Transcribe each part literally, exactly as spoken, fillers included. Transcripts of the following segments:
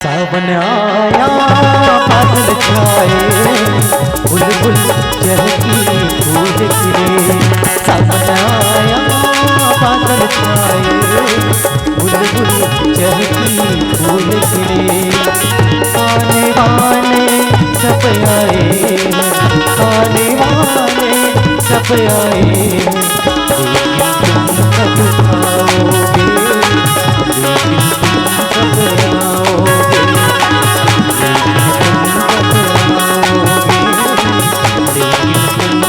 सावन आया, बादल छाए, बुलबुल चहकी फूल खिले। सावन आया, बादल छाए, बुलबुल चहकी फूल खिले। आने वाले सब आए, आने वाले सब आए, लेकिन तुम कब आओगे? लेकिन तुम कब आओगे? लेकिन तुम कब आओगे? लेकिन तुम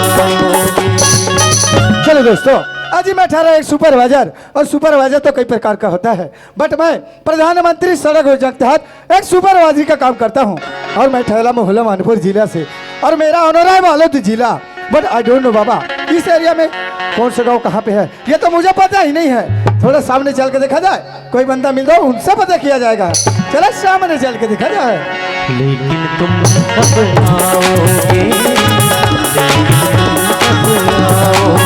कब आओगे? चलो दोस्तों, आज ही मैं ठहरा एक सुपरवाइजर, और सुपरवाइजर तो कई प्रकार का होता है, बट मैं प्रधानमंत्री सड़क योजना के तहत एक सुपरवाइजर का काम करता हूँ, और मैं ठहरा मोहला मानपुर जिला से, और मेरा ऑनर है बालोद जिला। बट आई डोंट नो बाबा, इस एरिया में कौन सा गांव कहाँ पे है, ये तो मुझे पता ही नहीं है। थोड़ा सामने चल के देखा जाए, कोई बंदा मिल जाओ, उनसे पता किया जाएगा। चलो सामने चल के देखा जाए। लेकिन तुम कब आओगे? लेकिन तुम कब आओगे?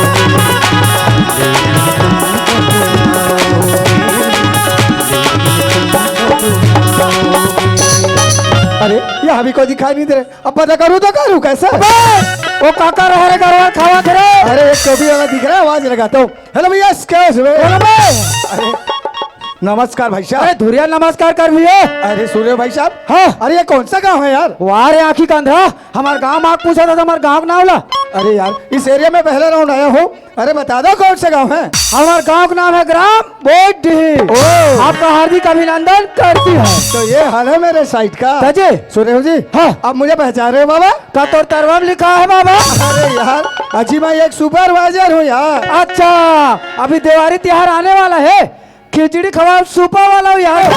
लेकिन तुम कब आओगे? लेकिन तुम कब आओगे? अरे, यहाँ भी कोई दिखाई नहीं दे रहे। अब पता करूँ तो करूँ कैसे? अबे, वो काका रहे रे, गरवा खावा थे रे। अरे, एक टोपी वाला दिख रहा है, आवाज लगाता हूँ। हेलो भैया, कैसे हो? बोलो बे। अरे, नमस्कार भाई साहब। अरे धुरिया नमस्कार कर भैया। अरे सुन रहे हो भाई साहब? हाँ। अरे ये कौन सा गांव है यार? वाह रे आँखी का अंधरा, हमार गांव माँ पूछा था, हमार गांव के नाम ला। अरे यार, इस एरिया में पहला राउंड आया हूँ। अरे बता दो कौन सा गांव है? हमार गांव का नाम है ग्राम बोईडीह। ओ। आपका हार्दिक अभिनंदन करती है। तो ये हाल है मेरे साइड का। सजे। सुन रहे हो जी? हाँ। आप मुझे पहचान रहे हो बाबा? का तोर तरवा में लिखा है बाबा? अरे यार, अजी मैं एक सुपरवाइजर हूँ यार। अच्छा, अभी देवारी तिहार आने वाला है, खिचड़ी खवाब सुपर वाला हूँ यार।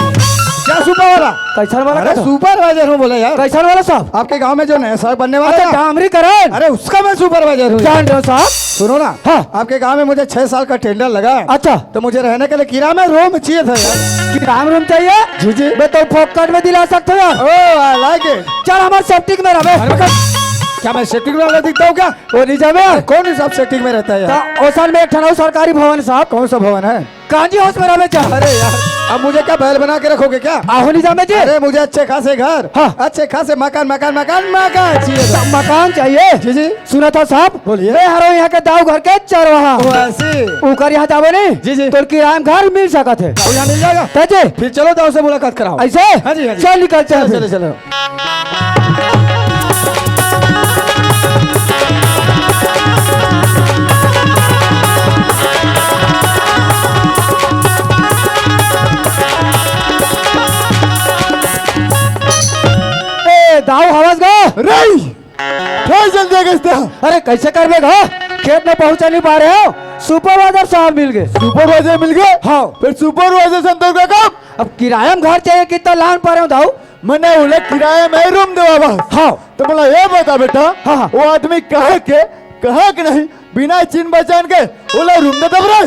क्या सुपर वाला? कैसन वाला अरे का तो? सुपरवाइजर हूँ बोला यार। कैसन वाला साहब? आपके गांव में जो नया सड़क बनने वाला अच्छा, है ना? डामरीकरण। अरे उसका मैं सुपरवाइजर हूँ। जान रहे हो साहब? सुनो ना। हाँ। आपके गांव में मुझे छह साल का टेंडर लगा है। अच्छा। तो मुझे रहने के लिए किराए में रूम चाहिए था यार। किराए में रूम चाहिए? जी, जी। मैं तो फोकट में दिला सकता हूँ यार। ओ, I like it। चल हमारे सेप्टिक में रहे। अरे मतलब, क्या मैं सेप्टिक में वाला दिखता हूँ क्या? वो नहीं जावे यार। कौन हिसाब सेप्टिक में रहता है यार? तो ओसन में एक ठन अउ सरकारी भवन साहब। कौन सा भवन है? गांधी हाउस में रहे जा। अरे यार, अब मुझे क्या बैल बना के रखोगे क्या? आहो नहीं जावे जी। अरे मुझे अच्छे खासे घर, हाँ। अच्छे खासे मकान, मकान, मकान, मकान चाहिए था। सब मकान चाहिए? जी, जी। सुना था साहब, बोलिए। मैं हरो यहाँ के दाऊ घर के चरवाहा। वो ऐसी। उकर यहाँ जावे नहीं? जी, जी। तो किराया में घर मिल सकत है। अब यहाँ मिल जाएगा? तजे। फिर चलो दाऊ से मुलाकात कराओ। ऐसे? हाँ जी, हाँ जी। चल निकलते हैं चलो, फिर। चलो, चलो। ए, दाऊ हवस गा? रही। फेर जल्दी आ गइस ते। अरे, कैसे करबे गा? खेत में पहुंचा नहीं पा रहे हो? सुपरवाइजर साहब मिल गए। सुपरवाइजर मिल गए? हाँ। फिर सुपरवाइजर से हम तो क्या काम? अब किराया में घर चाहिए, कितना लान पा रहे हो दाऊ? मैंने बोला किराया में रूम देवा बस। हाँ। तो बोला, "ये बता बेटा, हाँ, हाँ। वो आदमी कहाँ के, कहाँ के नहीं, बिना चिन पहचान के ओला रूम दे देबे रे।"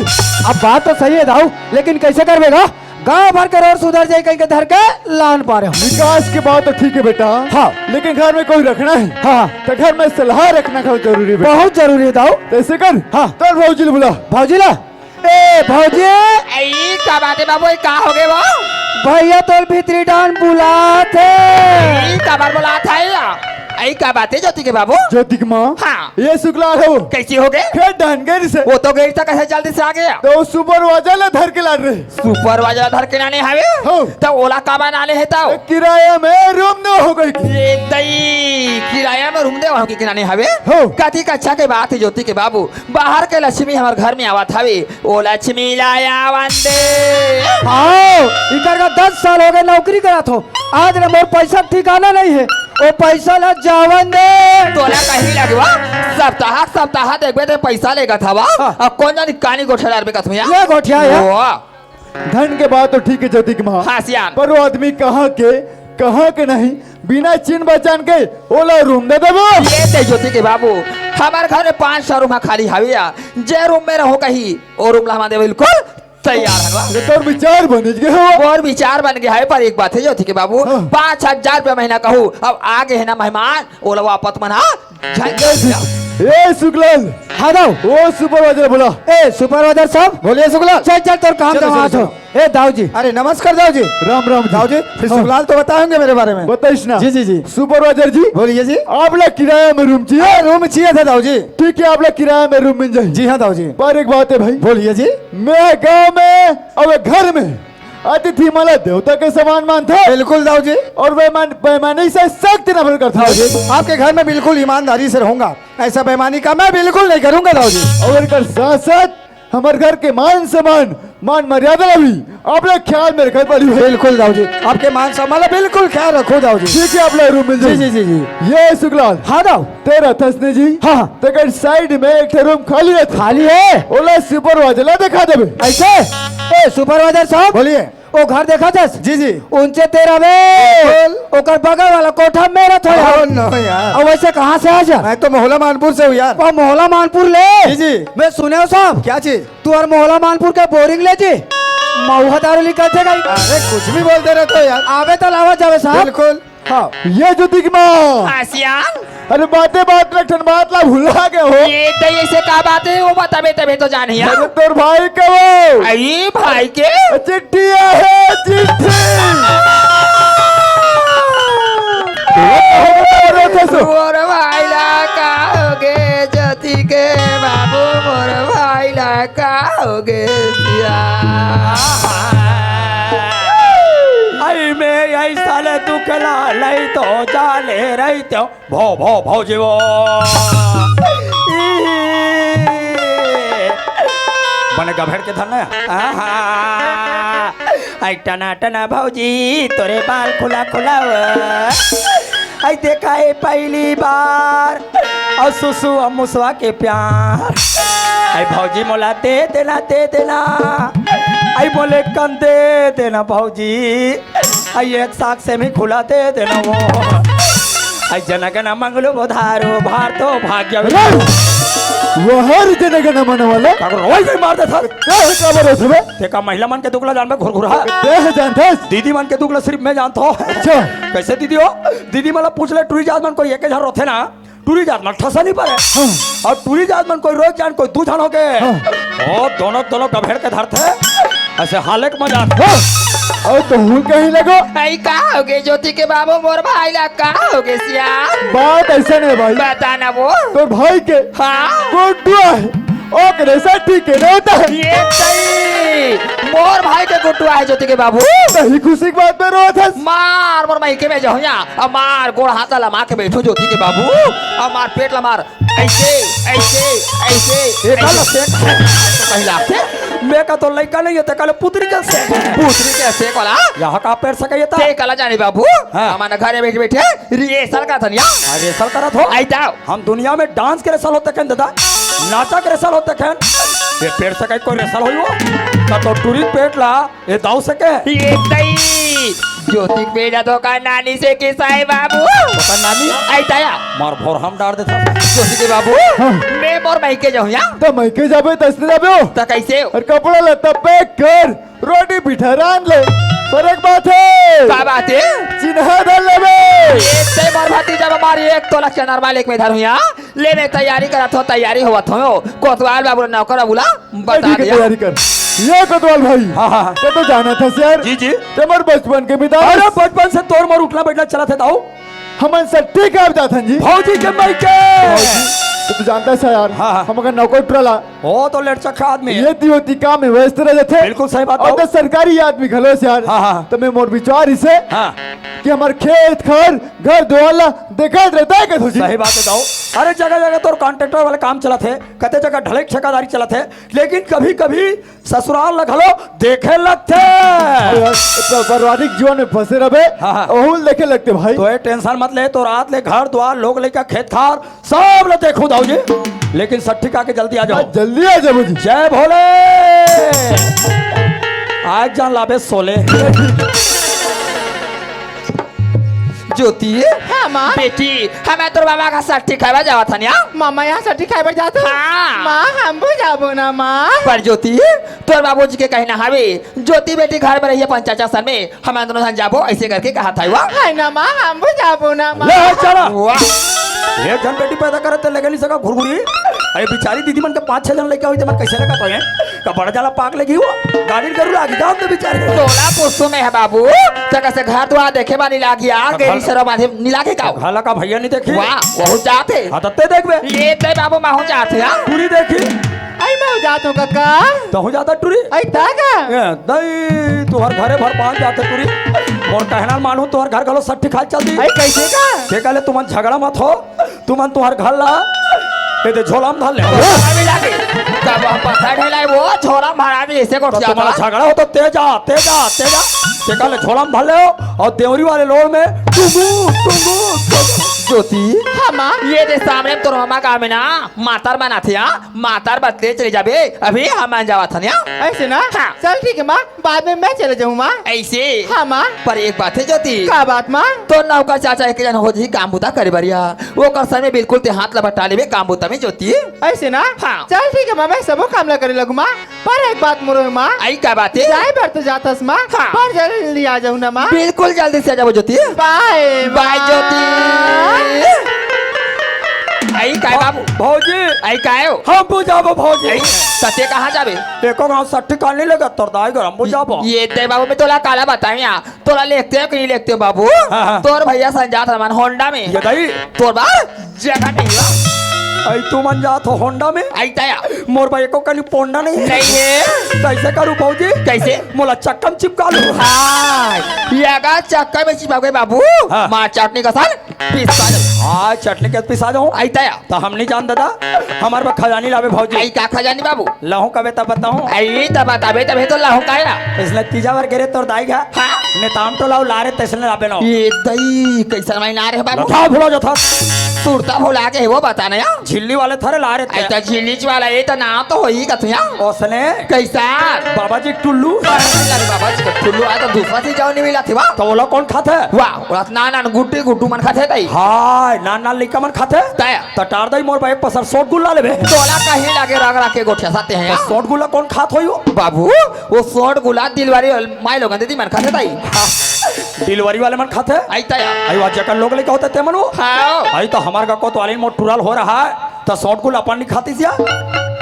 अब बात तो सही है दाऊ, लेकिन कैसे करबे गा? गांव भर के रोड सुधर जाए कहीं के धर के लान पा रहे हो। विकास की बात तो ठीक है बेटा, हाँ। लेकिन घर में कोई रखना है, हाँ। तो घर में सलाह रखना बहुत जरूरी है बेटा। बहुत जरूरी है दाऊ। तो ऐसे कर, हाँ। तोर भौजी ले बुला। भौजी ला। ए भौजी। ए, ई का बात है बाबू, ई का हो गए वो? भैया तोर भीतरी डान बुलात हे। ई का बात बुलात हे या? ई का बात है ज्योति के बाबू? ज्योति के माँ। हाँ। ये शुक्ला हो। कैसी हो गए? खेत डान गए से। वो तो गई था, कैसे जल्दी से आ गया? तो सुपरवाइजर ला धर के लान रहे। सुपरवाइजर ला धर के लाने हवे? हो। तो ओला का बना ले है तो? किराया में रूम न हो गई। ए दई, किराया में रूम दे वहाँ के किनारे हवे? हो। कथी का अच्छा के बात है ज्योति के बाबू। बाहर के लक्ष्मी हमर घर में आवत हवे, ओ लक्ष्मी ला आवन दे। आओ, इकर का दस साल हो गए नौकरी करत हो, आज ले मोर पैसा ठिकाना नहीं है, ओ पैसा ला जावन दे। तोला कहीं लगवा, सप्ताह सप्ताह देखबे ते पैसा लेगत हवा, हाँ। अब कौन जानी कानी गोठिया डारबे कथमिया। ये गोठिया है। वाह। धन के बात तो ठीक है ज्योति के माँ, हाँ, सियान। पर वो आदमी कहाँ के, कहाँ के नहीं, बिना चिन पहचान के ओला रूम दे देबो। ये ते ज्योति के बाबू, हमार घर में पांच सौ रूम खाली हवे या, जे रूम में रहो कही, ओ रूम ला हम देबे बिल्कुल तैयार हन वा। ये तोर विचार बनिज गए हो। और विचार बन गया है, पर एक बात है ज्योति के बाबू, हाँ। पाँच हजार रुपया महीना कहू, अब आगे है ना मेहमान, ओला वापस मना, झंझट। ए सुखलाल, हाँ दाऊ। ओ सुपरवाइजर बोला। ए सुपरवाइजर साहब, बोलिए सुखलाल। चल चल, तोर काम चलो, दवा चलो, दो। ए दाऊ जी। अरे नमस्कार दाऊ जी। राम राम जी। दाऊ जी, फिर हाँ। सुखलाल तो बताए होंगे मेरे बारे में। बताइस ना। जी, जी, जी। सुपरवाइजर जी, बोलिए जी। आप ला किराया में रूम चाहिए? अरे रूम चाहिए था दाऊ जी। ठीक है, आप ला किराया में रूम मिल जाए। जी हाँ दाऊ जी। पर एक बात है भाई। बोलिए जी। मैं गांव में और घर में अतिथि मला देवता के समान मानता। बिल्कुल दाऊ जी। और बेमान-, बेईमानी से सख्त नफरत करता। दाऊ जी, आपके घर में बिल्कुल ईमानदारी से रहूंगा, ऐसा बेईमानी का मैं बिल्कुल नहीं करूंगा दाऊ जी। और एकर साथ साथ हमर घर के मान सम्मान, मान मर्यादा ला भी आप लोग ख्याल में रखत बानी भाई। बिल्कुल दाऊ जी, आपके मान सम्मान ला बिल्कुल ख्याल रखो दाऊ जी। ठीक है, आप लोग रूम मिल जी, जाए। जी, जी, जी। ये सुखलाल। हाँ दाऊ। तेरा थसने जी। हाँ, हाँ। तेकर साइड में एक ठे रूम खाली है। खाली है? ओला सुपरवाइजर ला दिखा देबे। ऐसे? ए सुपरवाइजर साहब, बोलिए। ओ घर देखा जस? जी, जी। उनसे तेरा बे, बिल्कुल। ओकर बगल वाला कोठा मेरा थोड़ा। Oh, no यार। अब वैसे कहाँ से आ जा? मैं तो मोहला मानपुर से हूँ यार। ओ मोहला मानपुर ले? जी, जी। मैं सुने हो साहब? क्या चीज? तू और मोहला मानपुर के बोरिंग ले जी। महुआ दारू निकल थे गई। अरे कुछ भी बोलते रहते हो यार। आवे तो लावा जावे साहब। बिल्कुल। हाँ। ये जो दिगमा। आसियान। अरे बाते बात में ठन बात ला भुला गए हो। ये तो ऐसे का बात है, वो बताबे तबे तो जानिया। अरे तोर भाई के वो। अरे भाई के? चिट्ठी है, चिट्ठी। मोर भाई ला का होगे ज्योति के बाबू, मोर भाई ला का होगे सिया। आई में आई साले दुख ला लई तो जाले रही तो भौ, भौ, भौजी वो। बने गभेड़ के धन है। आहा। आई टना टना भौजी, तोरे बाल खुला खुला वो। आई देखा है पहली बार। और सुसु और मुसवा के प्यार। आई भौजी मोला दे देना, दे देना। आई बोले कन दे देना भौजी। आई एक साग से भी खुला दे देना वो। आई जनगण मंगलो बोधारो भारतो भाग्य। अरे, वो हर जनगण मन वाला। अगर रोई से मार दे था। क्या है, क्या बोल रहे हो? देखा, महिला मन के दुख ला जान में घुरघुरा। क्या है जानता है? दीदी मन के दुख ला सिर्फ मैं जानता हूँ। अच्छा। कैसे दीदी हो? दीदी मन ला पूछ ले, टूरी जात मन कोई एक हजार रोथे ना। टूरी जात मन ठसा नहीं पड़े। हाँ। और टूरी जात मन कोई रोज जान कोई दू झन हो गए। हाँ। ओ दोनों, दोनों गभेड़ के धरते। ऐसे हाले के मजा। हाँ। और तो हुल कहीं लगो। आई का हो गए ज्योति के बाबू, मोर भाई ला का हो गए सिया? बात ऐसा नहीं भाई। बता ना वो। तोर भाई के हाँ। गुड्डू है। ओकरे से ठीक है ना होता है। ये सही। मोर भाई के गुड्डू है ज्योति के बाबू। सही खुशी की बात में रोत है। मार मोर माई के में जाऊँ या। अब मार गोड़ हाथ ला मार के बैठो ज्योति के बाबू। अब मार पेट ला मार। ऐसे, ऐसे, ऐसे, ये ऐसे। काला सेक? तो कहीं लागते? मैं का तो लइका नहीं है, ते काले पुतरी के सेक। पुतरी के सेक वाला? यहाँ का पेड़ सके ये था? ते काला जाने बाबू? हाँ। हमारे घर में बैठे बैठे रिहर्सल का था नहीं? हाँ, रिहर्सल करा थो। आई जाओ। हम दुनिया में डांस के रिहर्सल होते खेन दादा, नाचा के रिहर्सल होते खेन। ये पेड़ सके कोई रिहर्सल होई वो? का तो टूरी पेट ला ए दाऊ से के? ये तई। ज्योति के बेटा तो का नानी से किसा है बाबू? तो का नानी? आई ताया। मार भोर हम डार देता। ज्योति के बाबू। हाँ। मैं मोर मायके जाऊँ या? तो मायके जाबे, तसने जाबे हो? तो कैसे? और कपड़ा लत्ता पैक कर, रोटी पीठा रांध ले। पर एक बात है। का बात है? चिन्हा धर लेबे। ये ते मोर भतीजा बा, मार एक तोला चनर मालिक में धरूँ या। ले मैं तैयारी करत हो, तैयारी होवत हो। कोतवाल बाबू नौकर बुला। बता ठीक है, दिया। तैयारी कर। ये कोतवाल भाई, हाँ, हाँ, हाँ। ते तो जानत हस यार। जी, जी। ते मोर बचपन के मितान। अरे, बचपन से तोर मोर उठना बैठना चलत हे, ताऊ। हमन सट्ठी खाब जाथन जी। भौजी के मायके। भौजी, ते तो जानत हस यार, हाँ, हाँ। हम अगर नौकर टुरा ला, ओ तो लेट चक्का आदमी है। ये दियो ती काम में व्यस्त रह जाथे। बिल्कुल सही बात और हो। तो सरकारी आदमी घलो से यार। हाँ, हाँ। तो मैं मोर विचार इसे हाँ। कि हमार खेत खार घर दुआर ला देखत रहता है कथो जी। सही बात है ताऊ। अरे जगह जगह तोर कॉन्ट्रैक्टर वाले काम चलत हे, कते जगह ढलाई ठेकेदारी चलत हे, लेकिन कभी-कभी ससुराल ल घलो देखे लगथे। अरे यार, प-, पारिवारिक जीवन में फंसे रहबे, हाँ, हाँ। ओहू ल देखे लगथे भाई। तो ये टेंशन मत ले, तो रात ले घर द्वार, लोग लइका, खेत खार, सब ल देखहूँ दाऊ जी। लेकिन सट्ठी खा के जल्दी आ जाओ। हाँ, जल्दी आ जाओ जी। जय भोले। आज जान लाबे सोले। ज्योति। हाँ, माँ। बेटी, हमें तोर बाबा का सट्ठी खाए बर जावत हन या। मामा यहाँ सट्ठी खाए बर जात हो? हाँ। माँ, हम भी जाबो ना, माँ। पर ज्योति, तोर बाबूजी के कहना हवे, ज्योति बेटी घर में रहिए अपन चाचा सन में, हमें दोनों झन जाबो, ऐसे करके कहा था हुआ। है ना, माँ, हम भी जाबो ना, माँ। ले, चला। वाह। एक झन बेटी पैदा करे ते लेगे नहीं सका घुरघुरी। अरे बिचारी दीदी मन के पांच छह झन लइका होई ते मन कैसे लगा तो ये? का बड़ा जाला पाक लगी हो, गाड़ी गरु लागी जाओ तो बिचारी। तोला पूछू मैं है बाबू, त कैसे घर दुआर देखे बानी लागी आ गई शर्म आदमी नी लागे का? घाला का भैया नहीं देखी? वाह, बहुत जाते। हाँ, तत्ते देख बे। ये ते बाबू माहू जाते, हाँ? पूरी देखी। आई मैं जात हूँ कक्का। तहु जाता टुरी? आई ता का? ए, दई, तुहर घरे भर बांध जाते टुरी। मोर कहना मानू, तुहर घर घलो सट्ठी खाए चल दी। आई कैसे का? के कहले तुमन झगड़ा मत हो, तुमन तुहर घर ला, ए दे झोला में धर ले। अभी लागे। तब हम पता नहीं लाई वो झोला मारा भी ऐसे को तो तुम्हारा झगड़ा हो तो तेजा, तेजा, तेजा। के कहले झोला में धर ले हो, और देवरी वाले लोड़ में टुंगू, टुंगू, टुंगू। ज्योति। हाँ माँ। ये दे सामने तो हमा गाँव में ना मातर बनाथे, हाँ? मातर बदले चले जाबे, अभी हम जावत हन, हाँ? ऐसे ना? हाँ। चल ठीक है माँ, बाद में मैं चले जाऊँ माँ। ऐसे? हाँ माँ। पर एक बात है ज्योति। का बात माँ? तो नौकर चाचा एक जन हो जी काम बुता करे बरिया, वो कर समय बिल्कुल ते हाथ लपटा लेबे काम बुता में ज्योति। ऐसे ना? हाँ। चल ठीक है माँ, मैं सबो काम ला करे लगू माँ। पर एक बात मोरो माँ। आई का बात है? जाए बर तो जातस माँ। हाँ। पर जल्दी आ जाऊँ ना माँ। बिल्कुल जल्दी से आ जाबो ज्योति। बाय बाय माँ। ज्योति। आई काय बाबू? भौजी। आई काय हो? हम बुझाबो भौजी। आई, सत्य कहाँ जाबे? एको गाँव सट्ठी काल नहीं लगा, तोर दाई घर हम बुझाबो। ये दे बाबू, मैं तोला काला बताऊँ यहाँ। तोला लेगते हो कि नहीं लेगते हो बाबू? हाँ, हाँ। तोर भैया संजात रमन होंडा में। ये दाई। तोर बार जगह नहीं हुआ। आई तू मन जात हो होंडा में? आई तया। मोर भाई को कनी पोंडा नहीं है। नहीं है। कैसे करूँ भौजी? कैसे? मोला चक्कम चिपका लूँ। हाँ, ये अगर चक्कर में चिपक गए बाबू, हाँ। मार चटनी का साल पिसा जाओ। हाँ, चटनी के पिसा जाओ। आई तया। तो हम नहीं जान दादा, हमारे पास खजानी लावे भौजी। आई का खजानी बाबू? लहू कबे तब बताऊं। आई तब बताबे तबे तो लहू काया। इसलिए तीजा बार गेरे तोर दाई घा। हाँ। नेताम टोला ला रे तैसने लाबे नो। ये दई कैसन माई ना रे बाबू। लथा भुला जथा। सुरता भुला के वो बताना या। झिल्ली वाले थरे ला रे ते। आई तो झिल्ली वाला ये तो नाम तो होई कथुया। ओसने। कैसा? बाबा जी टुल्लू। अरे बाबा जी टुल्लू आ तो दूसरा से जाओ नहीं मिला थी वाह। तो ओला कौन खाते? वाह, ओला ना ना गुट्टी गुट्टू मन खाते ताई। हाय, ना ना लिका मन खाते। ताया। त टार दई मोर भाई पसर सोट गुल्ला लेबे। तोला कहीं लागे रंग राखे गोठिया साथे हैं तो यार। सोट गुल्ला कौन खात होई हो? बाबू, वो सोट गुल्ला दिलवारी माई लोगन दीदी मन खाते ताई। डिलीवरी वाले मन खाते? आई ताया। आई वाह जकर लोग लेके होते ते मनु? हाँ। आई तो हमार का कोतवाली मोर टुरल हो रहा है, तो सोट गुल्ला अपन नहीं खाती सिया?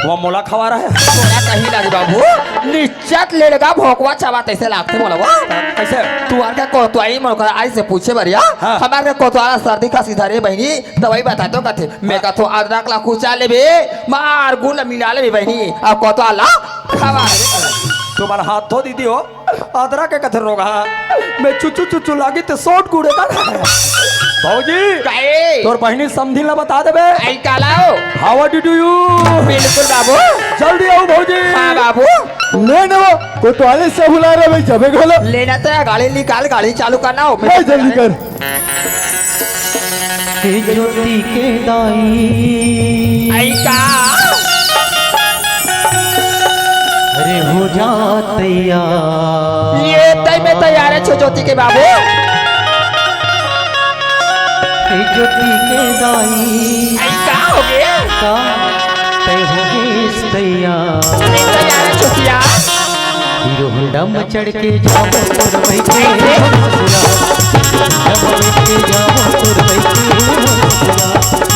वो मोला खवा रहे। तोला कहीं लागे बाबू, निश्चत ले लेगा भोकवा चावा तैसे लागते मोला वो। कैसे? तू आर का कोतवाली मोर का आई से पूछे बरिया, हाँ। हमार का कोतवाला सर्दी खांसी धरे बहिनी, दवाई बता दो कथे। मैं कथो अदरक ला कुचा लेबे, मार गुड़ ला मिला लेबे बहिनी, अब कोतवाल ला खवा लेबे। तुम्हारा हाथ धो दीदी हो, अदरक के कथे रोगा, मैं चुचु चुचु लागी ते सोट गुड़े का। भौजी, काए? तोर बहिनी समधी ला बता देबे। आई काला हो? How do you? बिल्कुल बाबू। जल्दी आओ भौजी। हाँ बाबू। ले ने वो, कोतवाले से बुला रहे भाई, जबे घोलो। लेना तो है, गाड़ी निकाल, गाड़ी चालू करना हो। ए, जल्दी कर। के ज्योति के दाई। आई का? अरे हो जा तैयार। ये तय में तैयार है छो ज्योति के बाबू। के ज्योति के दाई। आई का हो गया? का तय हो गइस तैयार। ये तैयार है छोटिया। हीरो होंडा में चढ़ के जाबो तोर बइठ के ससुरा। होंडा में बइठ के जाबो तोर बइठ के ससुरा।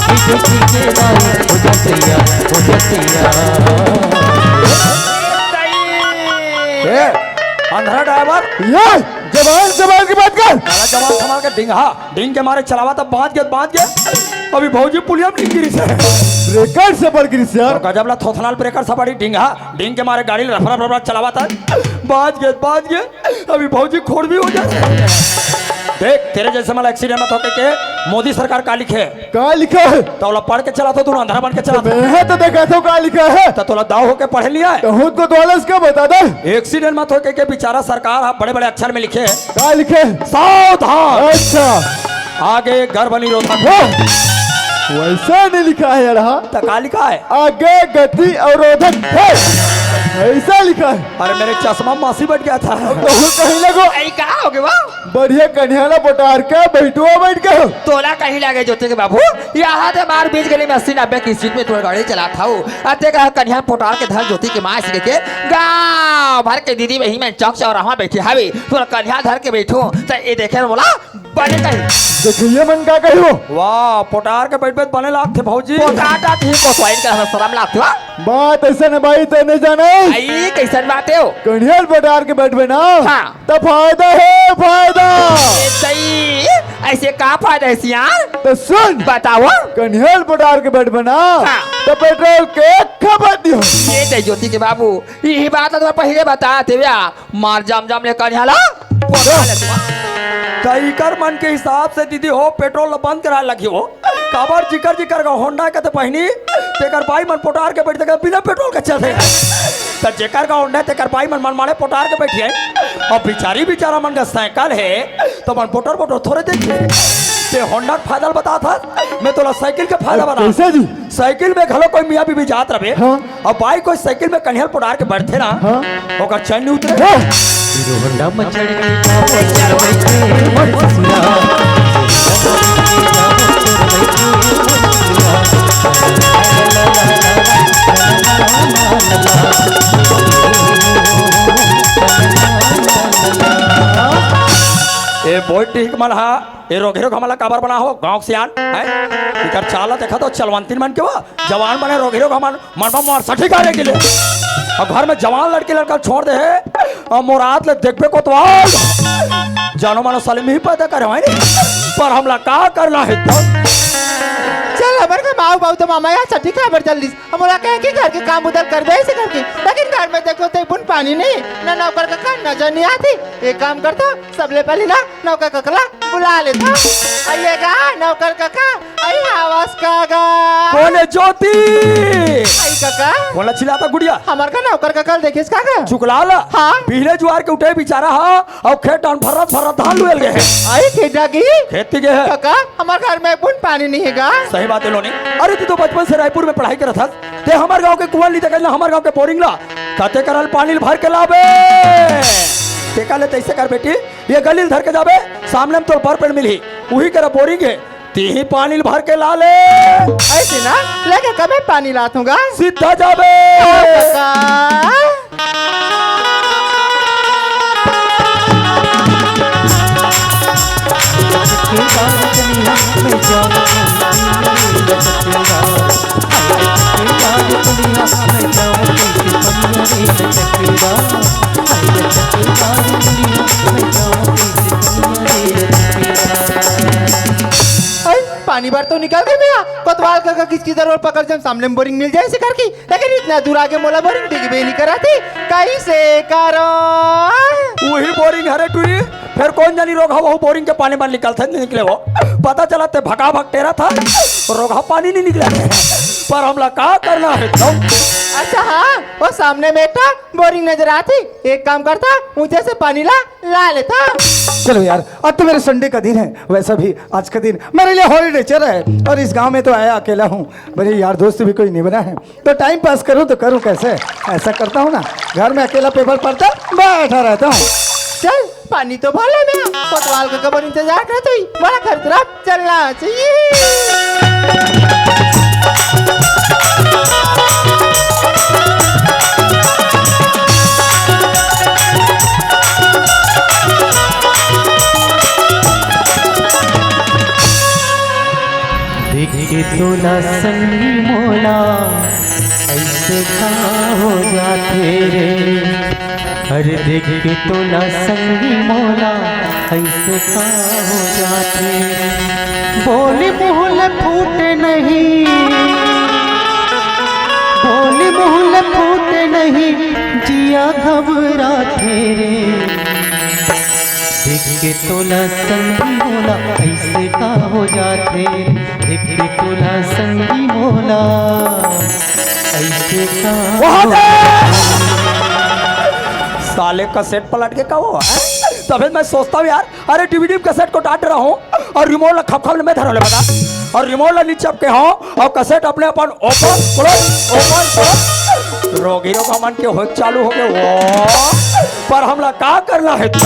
ये ज्योति के दाई हो जा तैयार, हो जा तैयार। ए, अंधरा ड्राइवर। ये जबान संभाल के बात कर। साला जबान संभाल के डिंगा। डींग के मारे चलावा था, बांध के, बांध के। अभी भौजी पुलिया में गिरी से। ब्रेकर से पड़ गिरी से यार। तो गजब ला थोथनाल ब्रेकर से पड़ी डींग, हाँ। डींग के मारे गाड़ी रफ रफ रफ रफ चलावा था। बांध के, बांध के। अभी भौजी खोड़ भी हो जाए। देख, तेरे जैसे मला एक्सीडेंट मत होके के मोदी सरकार का लिखे। का लिखा है? तो ओला पढ़ के चलाता तू, अंधरा बन के चलाता। मैं तो देखा था का लिखा है। तो तोला दाव होके पढ़े लिया है। तो खुद को द्वालस का बता दे। एक्सीडेंट मत होके के बेचारा सरकार आप बड़े-बड़े अक्षर में लिखे। का लिखे? सावधान। अच्छा। आगे गर्भ निरोधक। हाँ। वैसा नहीं लिखा है यार, हाँ। तो का लिखा है? आगे गति अवरोधक है। ऐसा लिखा है। अरे मेरे चश्मा मासी बैठ गया था। तो कहीं लगो। ऐ का हो गया वो? बढ़िया कन्या ला पटार के बैठुआ बैठ के। तोला कहीं लागे ज्योति के बाबू, यहाँ ते मार बीच गली में अस्सी नब्बे की स्पीड में तोर गाड़ी चलात हव। अते का कन्या पटार के धर ज्योति के माँ से लेके गाँव भर के दीदी बहिनी मन चौक चौराहा बैठे हवे। तोर कन्या धर के बैठो, त ये देखे मोला बने नहीं। देखिए मन का कहियो। वाह, पोटार के बैठ बैठ बने लागथे भौजी। पोटार टा थी को स्वाइन का हमें शर्म लागथे, वाह। बात ऐसा न भाई, ते नहीं जाने। आई, कैसन बात है हो? कनिहल पोटार के बैठबे ना। हाँ। तो फायदा है, फायदा। ए तई, ऐसे का फायदा है सियान? तो सुन। बताओ। कनिहल पोटार के बैठबे ना। हाँ। तो पेट्रोल के खपत नहीं हो। ए तई ज्योति के बाबू, यही बात तो पहले बता देव्या। मार जाम जाम ले कनिहल पोटार ले तू। तई कर मन के हिसाब से दीदी हो, पेट्रोल ल बंद करा लगी हो। काबर जिकर जिकर का होंडा के ते पहिनी, तेकर बाई मन पोटार के बैठ के बिना पेट्रोल के चलथे। त जेकर का होंडा, तेकर बाई मन मन माड़े पोटार के बैठिए। अब बिचारी बिचारा मन का साइकिल है, तो मन पोटर पोटर थोड़े देखिए। ते होंडा के फायदा ल बतात हस, मैं तोला साइकिल के फायदा बता। कैसे जी? साइकिल में घलो कोई मियाँ बीबी जात रहे। हाँ। अब बाई कोई साइकिल में कनिहल पोटार के बैठथे ना, हाँ। ओकर चैन नहीं उतरे। हाँ। हीरो होंडा में चढ़ के काबो चलबै के मोर ससुरा। ए बोल ठीक मन हा, ए रोगहे रोगहा मन ला काबर बना हो, गाँव के सियान, हैं? इकर चाल ला देखा तो चलवंतिन मन के वो, जवान बने रोगहे रोगहा मन, मन बा मार सठी करे के लिए। अब घर में जवान लड़की लड़का छोड़ दे है, अब मोर हाथ ले देखबे कोतवाल। जानो मानो साले में ही पैदा करे हो, है नहीं? पर हमला का करना है तो? चल, हमर का माऊ बाऊ तो मामा यहाँ सठी काबर चल दिस। हम ओला कहे कि घर के काम उधर करबे ऐसे करके, लेकिन घर में देखो ते बुन पानी नहीं, ना नौकर कका नजर नहीं आती। एक काम करता, सबले पहले ना नौकर कका ला बुला लेता। आइएगा नौकर कका, आई आवाज का गा। कौन है ज्योति? आई कका। कौन ला चिल्लाता गुड़िया? हमर का नौकर कका ल देखेस का गा? चुकला ला। हाँ। पीले जुआर के उठे बेचारा हा, अउ खेत डान भर्रत भर्रत धान लुएल गए है। आई खेत डागी। खेत के गए है। कका, हमर घर में बुन पानी नहीं है गा। सही बात है लोनी। अरे तू तो बचपन से रायपुर में पढ़ाई करत हस, ते हमर गांव के कुआं ली देखल ना, हमर गांव के बोरिंग ला, कते करल पानी ल भर के लाबे। तेका ले तैसे कर बेटी, ये गली ल धर के जाबे, सामने में तोर बर पेड़ मिलही, उही करा बोरिंग है, तीही पानी ल भर के ला ले। ऐसे ना, लेके कबे पानी लात हूँ गा। सीधा जाबे। हाँ, कका। अरे, पानी बर तो निकल गए भैया, कोतवाल कका किस किधर और पकड़ जम सामने में बोरिंग मिल जाए इसे करके, लेकिन इतना दूर आके मोला बोरिंग दिखबे नहीं करा थी, कैसे करो? वही बोरिंग हरे टुरी, फिर कौन जानी रोगहा वहू बोरिंग के पानी बर निकलथे नहीं निकले हो। पता चला ते भका भक टेरा था, रोगहा पानी नहीं निकला। पर हमला का करना है तुम? अच्छा हाँ, वो सामने में एक ठा बोरिंग नजर आती, एक काम करता, ऊंचे से पानी ला, ला लेता। चलो यार, आज तो मेरे संडे का दिन है, वैसा भी आज का दिन मेरे लिए हॉलीडे चल रहा है और इस गांव में तो आया अकेला हूँ, मेरे यार दोस्त भी कोई नहीं बना है। तो टाइम पास करूँ तो करूँ कैसे? ऐसा करता हूँ ना, घर में अकेला पेपर पढ़ता बैठा रहता हूँ। चल, पानी तो भर ले ना, कोतवाल का कबर इंतजार कर तू ही, बड़ा घर तरफ चलना चाहिए। देख के तोला संगी मोला ऐसे का हो जाथे रे। अरे देख के तोला संगी मोला ऐसे का हो जाथे रे। बोली मुँह ले फूटे नहीं, बोली मुँह ले फूटे नहीं, जिया घबराथे रे। देख के तोला संगी मोला ऐसे का हो जाथे, देख के तोला संगी मोला ऐसे का हो जाथे। साले कैसेट पलट के का हुआ है? तभी मैं सोचता हूँ यार, अरे डीवीडी में कैसेट को डांट रहा हूँ और रिमोट ला खप खप ले मैं धरो ले बता, और रिमोट ला नीचे के हो और कैसेट अपने अपन ओपन क्लोज, ओपन क्लोज। रोगी रोग मन के हो चालू हो गए वो। पर हमला का करना है तो?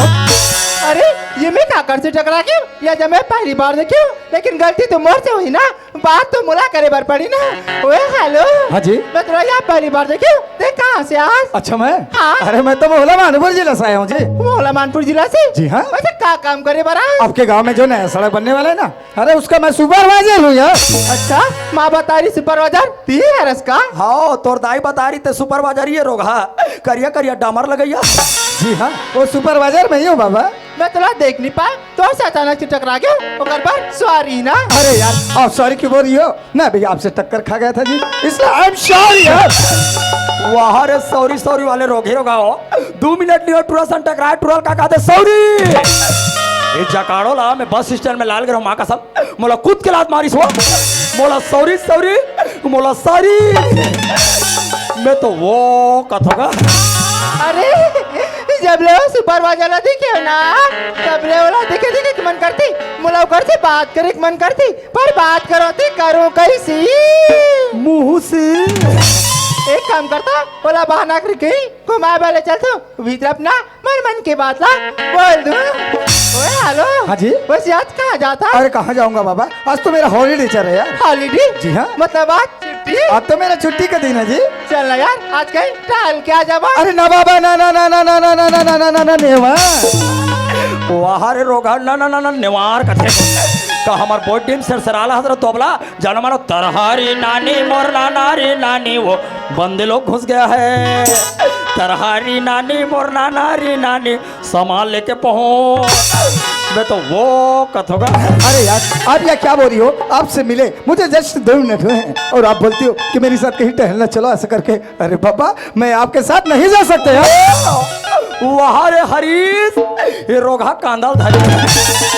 अरे ये मैं काकर से टकरा गया, या जब मैं पहली बार देखी हूँ, लेकिन गलती तो मोर से हुई ना, बात तो मोला करे बर पड़ी ना। ओए, हेलो। हाँ जी। मैं तोला यहाँ पहली बार देखे हूँ। तैं कहाँ से आस? अच्छा, मैं? हाँ। अरे, मैं तो मोहला मानपुर जिला से आया हूँ जी। मोहला मानपुर जिला से? जी हाँ। वैसे का काम करे बर आस? आपके गांव में जो नया सड़क बनने वाला है ना, अरे, उसका मैं सुपरवाइजर हूँ यार। अच्छा, माँ बता रही सुपरवाइजर तैं हरस का? हाँ, तोर दाई बता रही तैं सुपरवाइजर ही है रोगहा। करिया करिया डामर लगइया। जी हाँ, वो सुपरवाइजर मैं ही हूँ बाबा। मैं तोला देख नहीं पाए, तोर से अचानक से टकरा गया, ओकर बर सॉरी ना। अरे यार, आप सॉरी क्यों बोल रही हो? मैं भी आपसे टक्कर खा गया था जी, इसलिए आई एम सॉरी यार। वाह रे, सॉरी सॉरी वाले रोगही रोगहा हो। दू मिनट नहीं हो, टुरा सन टकराए, टुरा ल का कहते सॉरी। ये जकाड़ो ला मैं बस स्टैंड में लाल गरम माँ कसम, मोला कूद के लात मारिस हो। मोला सॉरी सॉरी, मोला सॉरी। मैं तो वो कथोगा। अरे, जब ले वो सुपरवाइजर ला देखे हो ना, तब ले ओला देखे देखे के मन करती, मोला ओकर से बात करे के मन करती, पर बात करो ते करो कैसी? मुंह से। एक काम करता, ओला बहाना करके घुमाए वाले चलता, भीतर अपना मन मन के बात ला बोल दूं। ओए, हेलो। हाँ जी। वैसे आज कहाँ जाता? अरे, कहाँ जाऊंगा बाबा, आज तो मेरा हॉलीडे चल रहा है यार। हॉलीडे? जी हाँ। मतलब आज छुट्टी? आज तो मेरा छुट्टी का दिन है जी। चल ना यार, आज कहीं टहल के आ जाबा। अरे ना बाबा, ना, ना, ना, नेवार। वाह रे रोगहा, ना, ना, ना, ना, नेवार कथे। का हमर बोर्ड टीम सरसराला हजरत तोबला, जानो मानो तरहारी नानी, मोर नाना रे नानी, वो बंदे लोग घुस गया है। तरहारी नानी, मोर नाना रे नानी, सामान लेके पहुंच। मैं तो वो कथोगा। अरे यार, आप यह क्या बोल रही हो? आपसे मिले मुझे जस्ट दो मिनट हुए हैं और आप बोलती हो कि मेरे साथ कहीं टहलना चलो, ऐसा करके। अरे बाबा, मैं आपके साथ नहीं जा सकता यार। वाह रे हरीश, ये रोगहा कांदा ल धरे।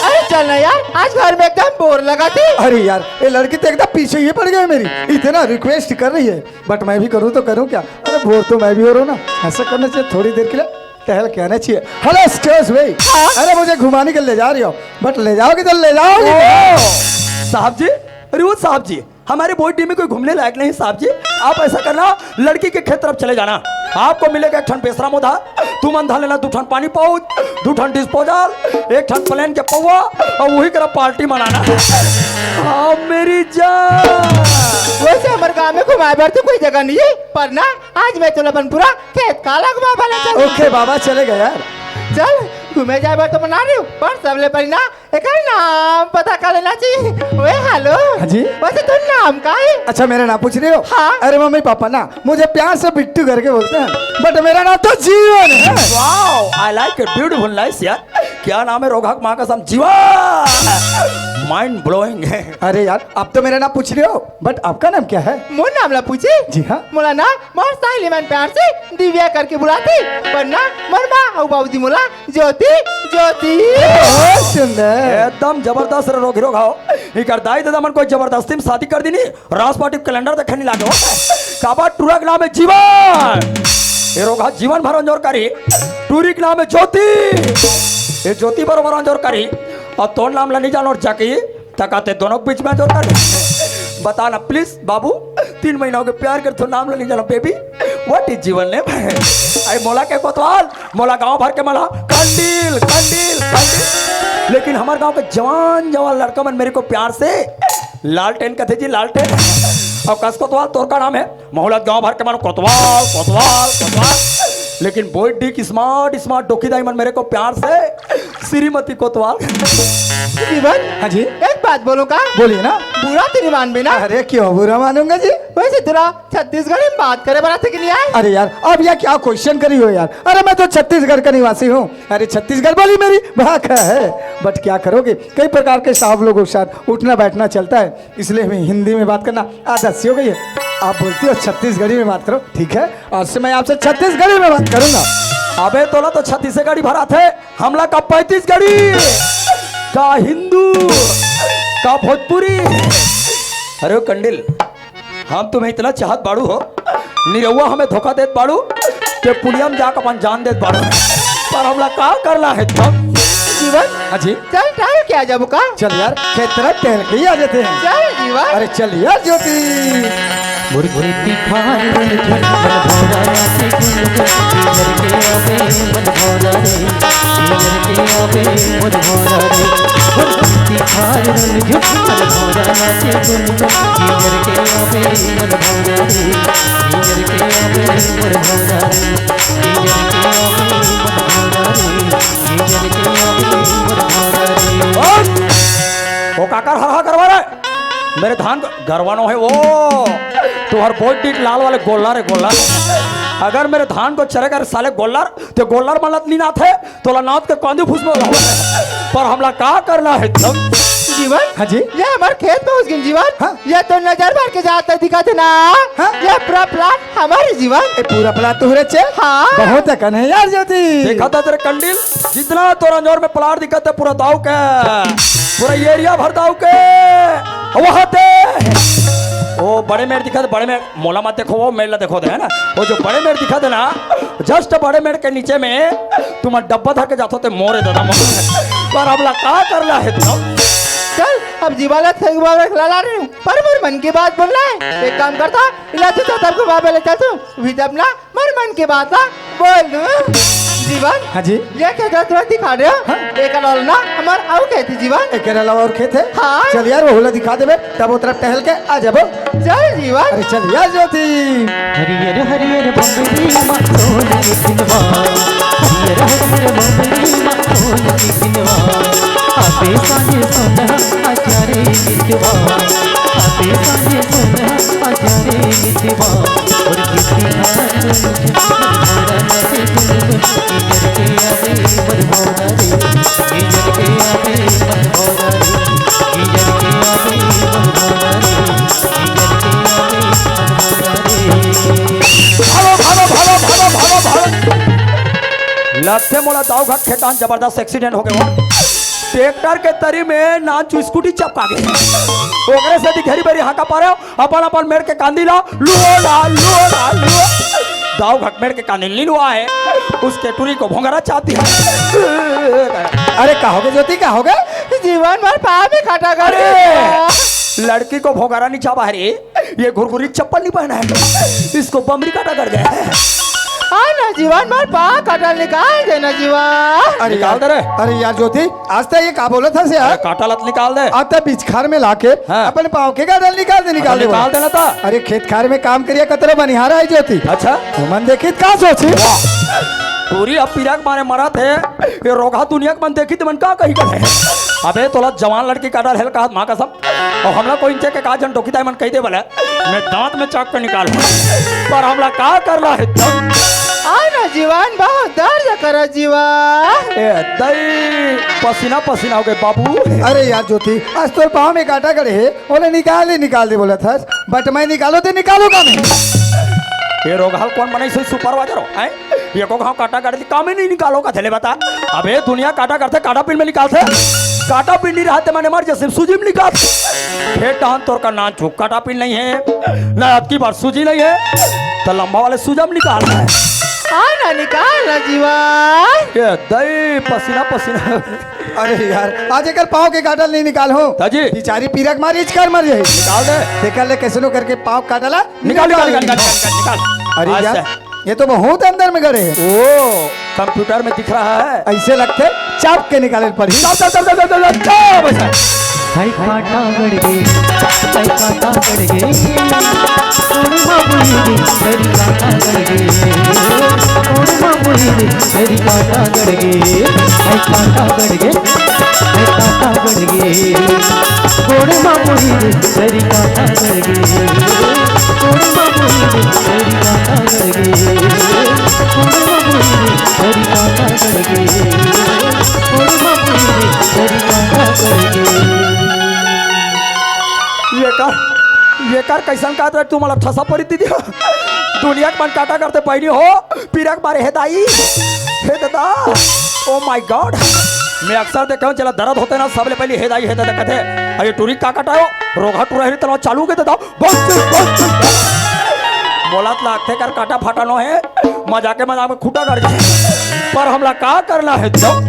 अरे चल ना यार, आज घर में एकदम बोर लगा थी। अरे यार, ये लड़की तो एकदम पीछे ही पड़ गई मेरी, इतना रिक्वेस्ट कर रही है, बट मैं भी करूँ तो करूँ क्या? अरे बोर तो मैं भी हो रहा हूँ ना, ऐसा करना चाहिए, थोड़ी देर के लिए टहल के आना चाहिए। हेलो एक्सक्यूज मी, हाँ? अरे मुझे घुमाने के ले जा रही हो, बट ले जाओगे तो ले जाओगे। ओ, साहब जी, अरे वो साहब जी, हमारे बोर्ड टीम में कोई घूमने लायक नहीं साहब जी। आप ऐसा करना, लड़की के खेत तरफ चले जाना, आपको मिलेगा एक ठन बेसरा मोधा, तुमन धर लेना दू ठन पानी पाउच, दू ठन डिस्पोजल, एक ठन प्लेन के पौवा, और वही करा पार्टी मनाना। हाँ मेरी जान। वैसे हमर गांव में घुमाए बर तो कोई जगह नहीं है, पर ना आज मैं चल अपन पूरा खेत का लगवा वाला चल। ओके बाबा, चले गए यार। चल, घूमे जाए बर तो मना रही हूँ, पर सबले पहले ना एकर नाम पता कर लेना चाहिए। ओए हेलो। हाँ जी। वैसे तोर नाम का है? अच्छा, मेरा नाम पूछ रहे हो? हाँ। अरे मम्मी पापा ना मुझे प्यार से बिट्टू करके बोलते हैं, बट मेरा नाम तो जीवन है। Wow, I like it, beautiful, nice यार। क्या नाम है रोगहा के माँ कसम, जीवन। माइंड ब्लोइंग है। अरे यार, आप तो मेरा नाम पूछ रहे हो, बट आपका नाम क्या है? मोर नाम ला पूछे? जी हाँ। मोला ना मोर सहेली मन प्यार से दिव्या करके बुलाथे, पर ना मोर माँ अउ बाबूजी मोला ज्योति, ज्योति। बहुत सुंदर। एकदम जबरदस्त रे रोगही रोगहा हो। इकर दाई ददा मन कोई जबरदस्ती में शादी कर दीनी, राजपाटी कैलेंडर देखे नहीं लागे हो। काबर टुरा के नाम है जीवन, ये रोगहा जीवन भर अंजोर करी। टुरी के नाम है ज्योति, ये ज्योति बरोबर अंजोर करी। और तोर नाम ला नहीं जानो जाके तका ते दोनों के बीच में अंजोर करी। बता ना प्लीज बाबू, तीन महीना हो गए प्यार करथों, नाम ला नहीं जानो baby, what is Jeevan name? अरे मोला के कोतवाल, मोला गांव भर के मन ह कंडील, कंडील, कंडील। लेकिन हमर गांव के जवान जवान लड़का मन मेरे को प्यार से लालटेन कथे जी, लालटेन। अउ कस कोतवाल तोर का नाम है? मोहलत गांव भर के मन कोतवाल, कोतवाल, कोतवाल। लेकिन बोइडी की स्मार्ट स्मार्ट डोकी दाई मन मेरे को प्यार से श्रीमती कोतवाल। जीवन, हाँ जी। एक बात बोलूं का? बोलिए ना। बुरा तो नहीं मानबे ना? अरे क्यों बुरा मानूंगा जी? वैसे तेरा छत्तीसगढ़ी में बात करे बर आथे कि नहीं आए? अरे यार, अब यह क्या क्वेश्चन करी हो यार? अरे मैं तो छत्तीसगढ़ का निवासी हूँ। अरे छत्तीसगढ़ बोली मेरी भाखा है, बट क्या करोगे, कई प्रकार के साहब लोगों के साथ उठना बैठना चलता है, इसलिए हमें हिंदी में बात करना आदत सी हो गई है। आप बोलती हो छत्तीसगढ़ी में बात करो, ठीक है, आज से मैं आपसे छत्तीसगढ़ी में बात करूंगा। अबे तोला तो छत्तीसगढ़ी भर आथे, हमला का पैंतीसगढ़ी, का हिंदू, का भोजपुरी। अरे ओ कंडिल, हम तुम्हें इतना चाहत बाड़ू हो, निरहुआ हमें धोखा देत बाड़ू, के पुलिया में जाके अपन जान देत बाड़ू, पर हमला का करना है तब? जीवन, हाँ जी। चल टहल के आ जाबो का? चल यार, खेत तरफ टहल के ही आ जाते हैं। चल जीवन। अरे चल यार ज्योति। मुर्गी दिखाई झट मन भौरा रे, पियर के आवे मन भौरा रे, पियर के आवे मन भौरा रे। हार रंग झुमर भौरा नाचे गुनगुन, गिंजर के आवे मन भौरा रे, गिंजर के आवे मन भौरा रे, गिंजर के आवे मन भौरा रे, गिंजर के आवे मन भौरा रे। ओ काकर हरहा करवा रे, मेरे धान को गरवा नो है वो, तुहर बोल टीक लाल वाले गोल्लर है गोल्लर। अगर मेरे धान को चरेगा रे साले गोल्लर, तो गोल्लर मलत नहीं नाथ है। तोला नाथ के कांदी फूस में होला। पर हमला का करना है तब? जीवन? हाँ जी? ये हमार खेत में घुस गई जीवन। हाँ? ये तो नजर मार के जाता दिखा थे ना। हाँ? ये पूरा प्लाट हमारे जीवन। ए, पूरा प्लाट तुहरे चे? हाँ। बहुत अकन है यार ज्योति। देखा था तेरे कंडील, जितना तोरा अंजोर में प्लाट दिखा था पूरा दाव के, पूरा एरिया भर दाव के। वहाँ ते ओ बड़े मेड़ दिखा था, बड़े मेड़ मोला मत देखो, वो मेड़ ला देखो दे, है ना? वो जो बड़े मेड़ दिखा दे ना, जस्ट बड़े मेड़ के नीचे में तुम डब्बा धर के जाथो ते मोरे दादा मोरे। पर अब ला का कर ला है तू? चल, अब जीवा ला थैंक बाबा खिला ला रही हूँ, पर मोर मन की बात बोल रहा है। एक काम करता, इला तू तो सबको बाबा ले चल तू, भी जब ना मोर मन की बात ला बोल दूँ। जीवन, हाँ जी। ये खेत तुरंत दिखा रहे हो? हाँ। एक अलावा ना हमार अउ खेत है जीवन। एक अलावा और खेत है? हाँ। चल यार, वो होला दिखा देबे। तब उतरा टहल के आ जाबो। चल जीवन। अरे चल यार ज्योति। हरियर हरियर बम्बरी मा सोन के पिनवा, हरियर हरियर बम्बरी मा सोन के पिनवा, आते साँझे सोन आचारे मितवा, आते साँझे सोन आचारे मितवा, और किसी हाथ भागो, भागो, भागो, भागो, भागो, भागो। लगथे मोला दाऊ घाट खेतान जबरदस्त एक्सीडेंट हो गए हो। ट्रैक्टर के तरी में नानचु स्कूटी चपका गए। ओकरे से दिघेरी बेरी हाका पारे, अपन अपन मेड़ के कांदी ला, लुओ ला, लुओ ला, लुओ। दाऊ घाट मेड़ के कांदी नी लुआ है, उसके टूरी को भोंगरा चाहती है। अरे का हो गए ज्योति, का हो गए? जीवन भर पाँव में खटा कर अरे, लड़की को भोंगरा नहीं चाबा है रे, ये घुरघुरी चप्पल नहीं पहना है, इसको बमरी काटा कर गया है। हाँ ना जीवन भर पाँव काटा निकाल देना जीवन। अरे निकाल यार, दे रे। अरे यार ज्योति, आज तो ये का बोला था से अरे यार? काटा लत निकाल दे। अब तो बिचखार में लाके हाँ। अपने पाँव के गाडल निकाल दे, निकाल दे निकाल बोला। देना था। अरे खेत खार में काम करिया कतरा बनिहारा है ज्योति। अच्छा। तो मन देखित का सोची? पूरी अब पीरा के मारे मरत है। ये रोगहा दुनिया के मन देखित मन का कही करे। अबे तोला जवान लड़की काटा हेल कहा माँ कसम। और हमला कोई इंचे के का जन टोकी दाई मन कही दे बोले। मैं दांत में चाक के निकाल। पर हमला का करना है तब? आ ना जीवन बहुत दर्द करा जीवन। ए दई पसीना पसीना हो गए बाबू। अरे यार ज्योति, आज तोर पाँव में काटा गड़े है, ओले निकाल ही निकाल दे बोला था, बट मैं निकालो ते निकालो का नहीं? ये रोगहाल कौन बनाई सोई सुपरवाइजर हो, हैं? ये को घाव काटा काट दी, काम ही नहीं निकालो का चले बता। अबे दुनिया काटा करते, काटा पिन में निकालते, काटा पिन नहीं रहते, मैंने मर जैसे सूजी में निकालते। हे टहन तोर का नान छुक काटा पिन नहीं है, ना अबकी बार सूजी नहीं है, तो लंबा वाले सूजा में निकाल रहा है। आ ना निकाल ना जीवा। ये दई पसीना पसीना। अरे यार, आज एकर पाँव के काटल नहीं निकाल हो। ताजी। बेचारी पीरक मारी इचकर मर जाई। निकाल दे। देखा ले कैसनो करके पाँव काटला। निकाल, निकाल, निकाल, निकाल, निकाल, निकाल। अरे आज यार, से। ये तो बहुत अंदर में गड़े है। ओ, कंप्यूटर में दिख रहा है। ऐसे लगते चाप के निकाले पड़ी। चल, चल, चल, चल, चल, चल, चल, बस। हाय काटा गड़ गे, हाय काटा गड़ गे। कोण मामुई रे, हरी काटा गड़ गे। कोण मामुई रे, हरी काटा गड़ गे। हाय काटा गड़ गे, हाय काटा गड़ गे। कोण मामुई रे, हरी काटा गड़ गे। कोण मामुई रे, हरी काटा गड़ गे। कोण मामुई रे, हरी काटा गड़ गे। कोण मामुई रे, हरी काटा गड़ गे। ये कर, ये कर कैसन काट रहे तू, मला ठसा पड़ी दीदी। दुनिया के मन काटा करते बहनी हो, पीरा के मारे हे दाई, हे दादा, ओ माय गॉड। मैं अक्सर देखा हूँ, चला दर्द होते ना, सबले पहले हे दाई, हे दादा कहते, अरे टूरी का काटायो, रोगहा टूरा ही तलवा चालू के दादा, बस, बस, बस। बोलत लागते कर काटा फाटा नो है, मजाक के मजाक में खूटा कर गए। पर हमला का करना है जब